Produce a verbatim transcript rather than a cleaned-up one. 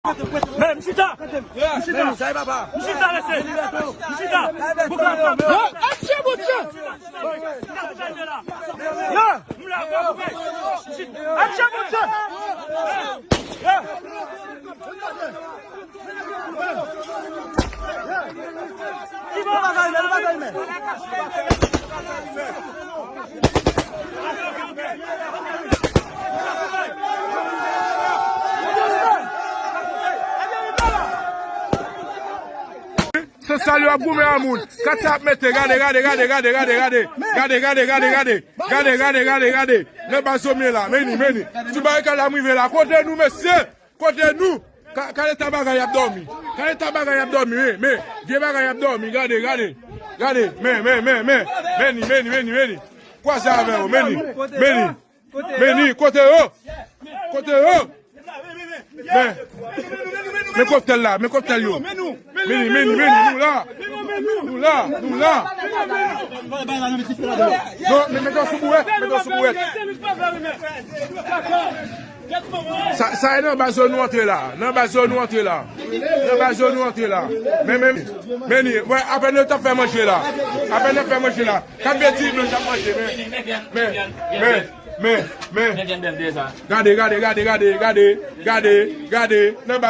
Men, m chita. M chita. M chita, lese. M chita. Bouk la, m chita. Aksyon, bout. M la, m la. Aksyon, bout. Se sa yo ap goumen an moun. Kat sa ap mete, gade, gade, gade, gade, gade, gade. Gade, gade, gade, gade. Gade, gade, gade, gade. Nan baz zonbyen la, men ni, men ni. Sou barikad la m rive la. Kote nou, mesye? Kote nou? Ka, ka leta bagay ap dòmi. Ka leta bagay ap dòmi, men, men. Vye bagay ap dòmi, gade, gade. Gade, men, men, men, men. Men ni, men ni, men ni, men ni. Kwaze avè yo, men ni. Men ni. Men ni, kote yo? Kote yo? Men, men koktèl la, men koktèl yo. Men ni, men ni, men ni, nou la. Nou la, nou la. Non, men mete yo sou bouwèt, mete yo sou bouwèt. Sa, sa e nan baz yo nou antre la. Nan baz yo nou antre la. Nan baz yo nou antre la. Men, men, men ni, wè, apèn yo t ap fè manje la. Apèn yo ap fè manje la. Kat vye ti blan t ap manje, men, men, men, men, men. Gade, gade, gade, gade, gade, gade, gade, nan